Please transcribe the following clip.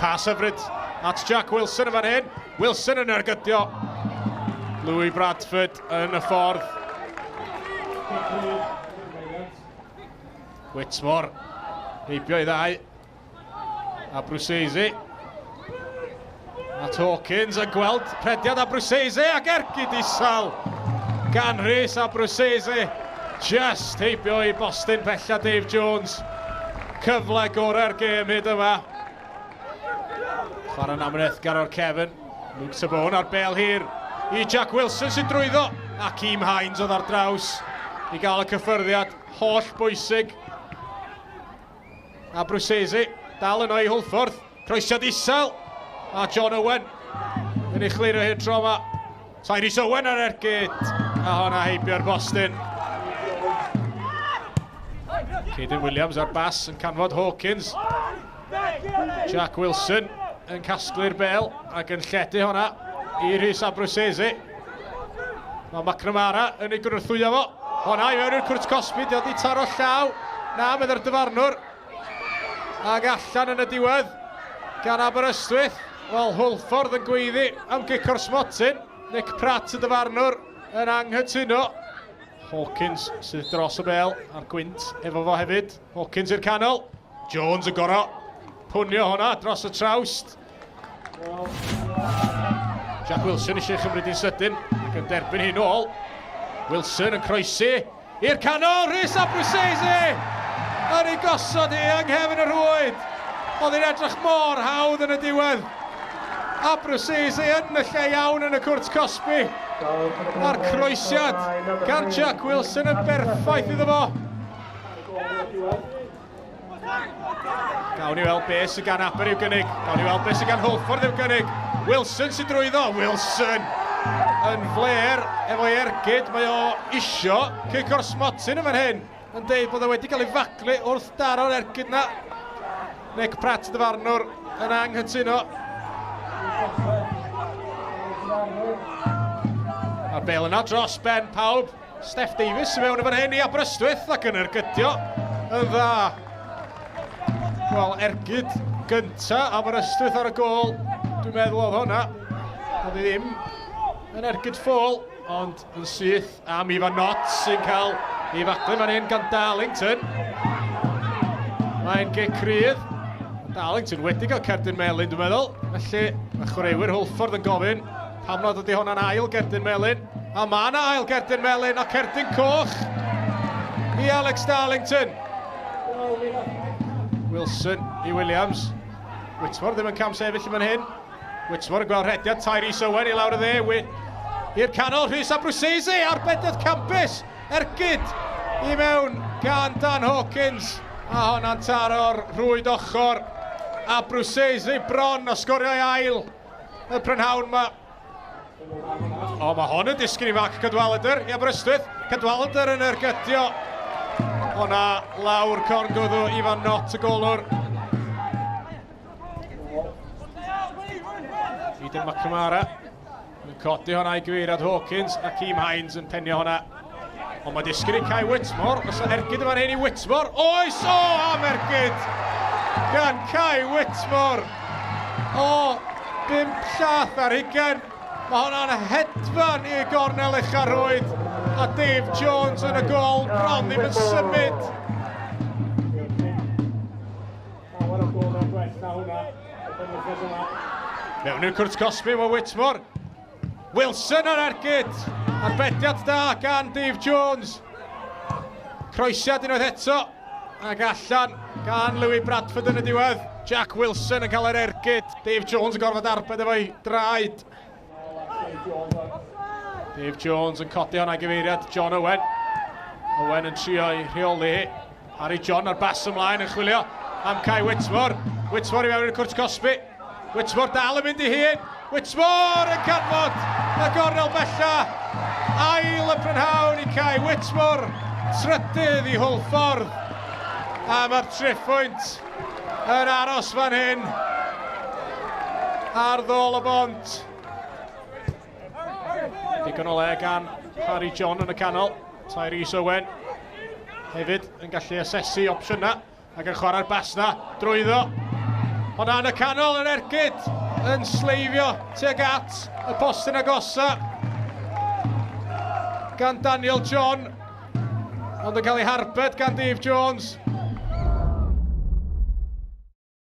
Pas hyfryd at Jack Wilson yn fan hyn. Wilson yn ergydio. Louis Bradford yn y ffordd. Whitmore heibio i ddau. A Brucese. At Hawkins yn gweld rhediad a Brucese ac ergyd isel gan Rhys a Brucese. Just heibio i bostyn pella Dave Jones. Cyfle gorau'r gêm hyd yma. Chwarae'n amrethgar o'r cefn. Luke Tabone ar bel hir i Jack Wilson sy'n drwyddo. A Keem Hines oedd ar draws i gael y cyffyrddiad holl bwysig. A Brucese dal yno i Hwlffordd. Croesiad isel. A John Owen yn ei chlirio hi'r tro yma. Tyrese Owen ar ergyd. A honna heibio'r bostyn. Caden Williams ar bas yn canfod Hawkins. Jack Wilson yn casglu'r bel ac yn lledu honna i Rhys Abruzzese. Mae McNamara yn ei gynorthwyo fo. Honna i mewn i'r cwrt cosbi, di wedi taro llaw. Na, meddai'r dyfarnwr. Ac allan yn y diwedd gan Aberystwyth. Wel, Hwlffordd yn gweiddi am gic o'r smotyn. Nick Pratt y dyfarnwr yn anghytuno. Hawkins sydd dros y bel a'r gwynt efo fo hefyd. Hawkins i'r canol. Jones yn gorau pwnio hwnna dros y trawst. Jack Wilson eisiau chymryd hi'n sydyn ac yn derbyn hi'n ôl. Wilson yn croesi i'r canol, Rhys Abruzzese yn ei gosod hi yng nghefn y rhwyd. Oedd hi'n edrych mor hawdd yn y diwedd. Abruzzese yn y lle iawn yn y cwrt cosbi. A'r croesiad gan Jack Wilson yn berffaith iddo fo. Gawn ni weld beth sydd gan Aber i'w gynnig. Gawn ni weld beth sydd gan Hwlffordd i'w gynnig. Wilson sy'n drwyddo. Wilson yn fler efo'i ergyd. Mae o isio cic o'r smotyn yn fan hyn. Yn deud bod o wedi cael ei faglu wrth daro'r ergyd na. Nick Pratt dyfarnwr yn anghytuno. A'r bel yna dros ben pawb. Steff Davies i mewn yn fan hyn i Aberystwyth ac yn ergydio yn dda. Wel, ergyd gynta Aberystwyth ar y gôl. Dwi'n meddwl oedd hwnna. Oedd hi ddim yn ergyd ffôl, ond yn syth am Ifan Knott sy'n cael ei faglu fan hyn gan Darlington. Mae'n gic rydd. Darlington wedi cael cerdyn melyn, dwi'n meddwl. Felly, mae chwaraewyr Hwlffordd yn gofyn pam nad ydy hwnna'n ail gerdyn melyn. A mae yna ail gerdyn melyn a cerdyn coch i Alex Darlington. Wilson i Williams. Whitmore ddim yn cam sefyll yn fan hyn. Whitmore yn gweld rhediad Tyrese Owen i lawr y dde. I'r canol, Rhys Abruzzese ar bedydd campus. Ergyd i mewn gan Dan Hawkins. A honna'n taro'r rhwyd ochr. Abruzzese bron a sgorio ei ail y prynhawn yma. O, mae hon yn disgyn i Mark Cadwaladr i Aberystwyth. Cadwaladr yn ergydio. Honna lawr corn gwddw Ifan Knott y golwr. Eden McNamara yn codi honna i gyfeiriad Hawkins a Keem Hines yn penio honna. Ond mae disgyn i Kai Whitmore. Os ergyd yma'n hyn i Whitmore. Oes! O, am ergyd! Gan Kai Whitmore! O, 5 llath ar hugen. Mae hwnna'n hedfan i gornel ucha'r rhwyd. A Dave Jones yn y gol, bron ddim yn symud. Mewn i'r cwrt cosbi mae Whitmore. Wilson ar ergyd. Arbediad da gan Dave Jones. Croesiad unwaith eto. Ac allan gan Louis Bradford yn y diwedd. Jack Wilson yn cael yr ergyd. Dave Jones yn gorfod arbed efo'i draed. Dave Jones yn codi hwnna gyfeiriad John Owen. Owen yn trio i rheoli hi. Harry John ar bas ymlaen yn chwilio am Kai Whitmore. Whitmore i fewn i'r cwrt cosbi. Whitmore dal yn mynd i hun. Whitmore yn canfod y gornel bella. Ail y prynhawn i Kai Whitmore. Trydydd i Hwlffordd. A mae'r triphwynt yn aros fan hyn. Ar ddôl y bont. Digon o le gan Harry John yn y canol. Tyrese Owen hefyd yn gallu asesu opsiynau. Ac yn chwarae'r bas na, drwyddo. Honna yn y canol yn ergyd, yn sleifio tuag at y postyn agosa gan Daniel John, ond yn cael ei harbed gan Dave Jones.